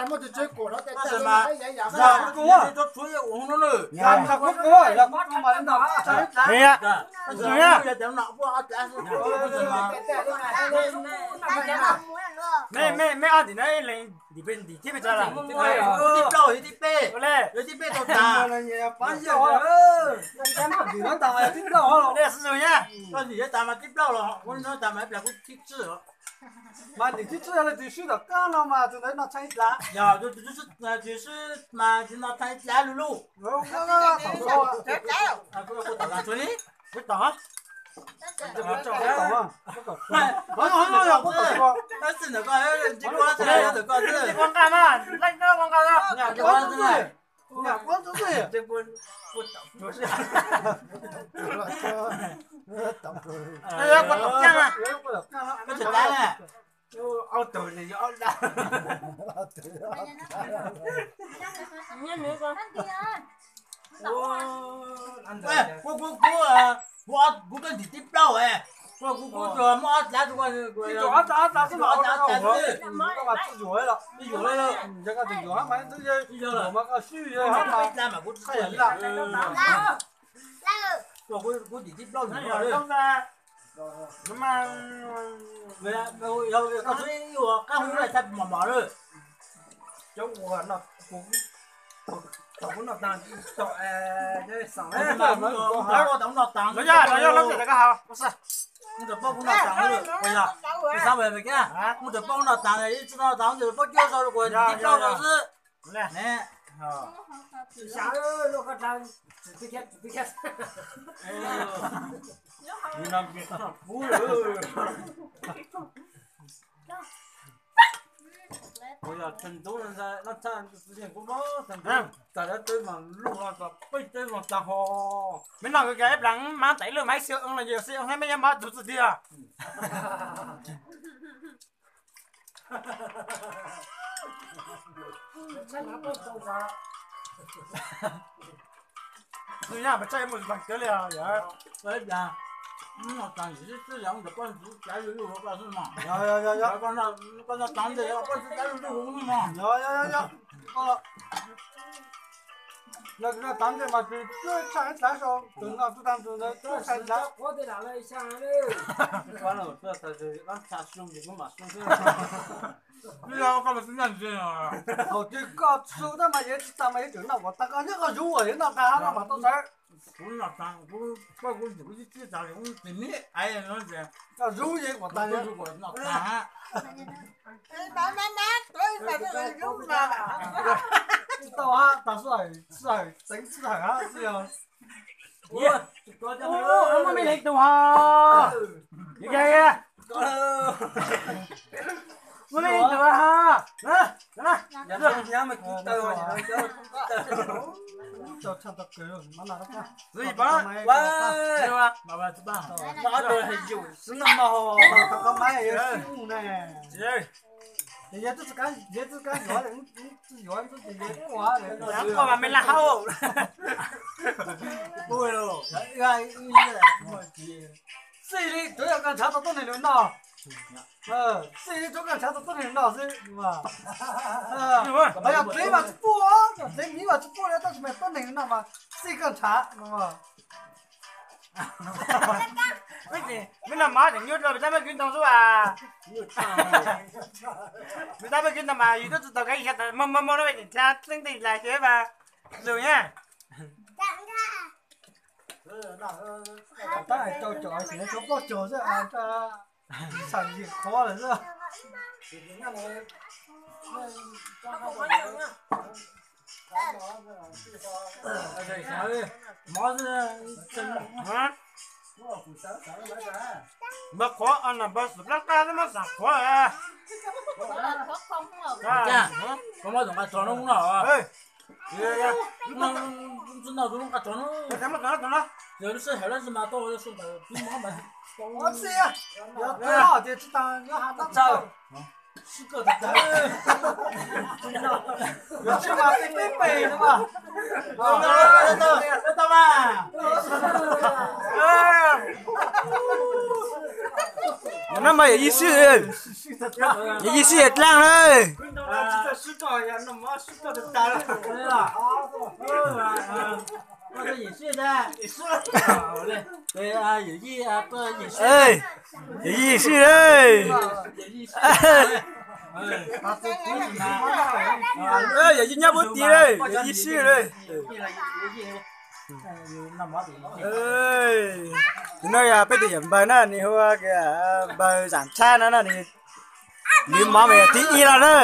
cas muaj tus tswv kuv no, tab sis mas yog tus tswv kuv no nws, yog kuv kuv, yog kuv kuv mas li ntawd. Mej, mej, mej ob ntim no ib leeg ntim pes, ntim tib pes tsawg lawm? Tib plaub, yog tib peb, yog tib peb tau tas. Tib plaub, koj ntim tas mas tib plaub los, kuv no tas mas ib pliag kuv tib tswj. Mas ntim tib tswj yog leej twg swb tom qab no mas tus ntawd noj tshaj ib dlav. Yog tus swb mas tsis noj tshaj ib dlav lug lug. Kuv tom, tab sis ntawm koj, ntawm koj, ntawm koj, ntawm koj, ntawm koj, koj tsis tas na. Au tug li yuav ob dab. Kuv, kuv, kuv, kuv, kuv koj ntim tib plaub, kuv, kuv, kuv tsuas muab ob dlav, ob dlav, ob dlav xwb, ob dlav xwb. Yuav, yuav, yuav mas koj swb, yuav mas koj swb, yuav mas kuv tsis kuv ntim tib plaub, yog koj swb ib ua qab hub lawm, txhaj mos mos lawm. Cov uas kuv noj taag, kuv noj taag, kuv noj taag, kuv noj taag, kuv noj taag, kuv tsis noj taag, kuv tsis noj taag, kuv tsis paub cuab zoo, kuv tib plaub zoo xwb. Xav lub koj dlaag, tsis twb khiab, tsis twb khiab. Nws no ces koj kub lawm. Kuv yog Thaij Ntub no ntag, no txhaj txiv yeej kuv mob Thaij Ntub, tag dab teb mas luj no txog peb teb no tag ho. Meb noj kawg ib plaag mas tais lwj mas ib xi oo los yog xi oo thiab meb nyob mob tug txwj tiag. Nws nyaj pes tsawg mus tag kawg li os yom. Ib pliag, ib pliag ntawd poj ntxoog cav luj luj rau koj xwb mog. Yog, yog, yog, yog. Koj noj, koj noj tag ntej poj ntxoog cav luj luj rau xwb mog. Yog, yog, yog, yog. Noj tag ntej mas tsis tshaj ib tag sau, tus noj tag ntawd tsis tshaj ib tag. Tsis yog koj los xwb noj ntse. Thaum twg koj su tab mas yog tsis tas mas yog tseem noj kom tag, koj nyob koj zuv uas yog noj tag no mas tau sawv. Kuv noj tag, kuv pab kuv ntxim kuv tib tib tas kuv tis nib aiv no ces koj zuv yeej kom tag, kuv noj tag. Tsis tau hab, tas sij hawm, sij hawm, teev sij hawm hab xwb yog. Muaj me leej tug ho. Muaj me leej tug ho. Yog tub tsis kav, yog tub tsis kav yuav, tsis yuav tub tsis yuav. Ua mas me laj hau. Xij li rov yog koj ntshav tau tuab neeg noj. Xij li rov koj ntshav tau tuab neeg noj xwb. Yog txiv mas tsis pub, yog txiv miv mas tsis pub li, tab sis mas tuab neeg noj mas xij koj ntshav. Meb noj mov tseem nyuaj dua pes tsawg mej kwv ntoo xwb as. Pes tsawg mej kwv ntoo mas yus twb tsis tau kev yog tas muaj muaj muaj lub tseem txheeb tej lais xwb mas lus na. Tab hais rau cov xwm tau plaub caug xwb, txham yim qhuav lawm xwb. Npawg qhuav, npawg xwm plab qaj xwb muab xam qhuav. Koj muab tus nqa tsov no no. Tsis noj tus nqa tsov no. Yog lub sij hawm dab tsi mas tau yog sub ntawd pib mob ntawd. Yog tsis tas yog has tab tsaw. Sib koj tag tag. Yog tsis mas peb peb pem no mas. Tau mas. Yog no mas yog yij sij, yog yij sij yog dlaaj na. Yog yij sij, yog yij sij, yog yij nyob puab tid, yog yij sij. Tus no yog peb tus yawm npawg na, nws hu ua npawg Zam Tshab no na, nws mov mas yog thib ib los na.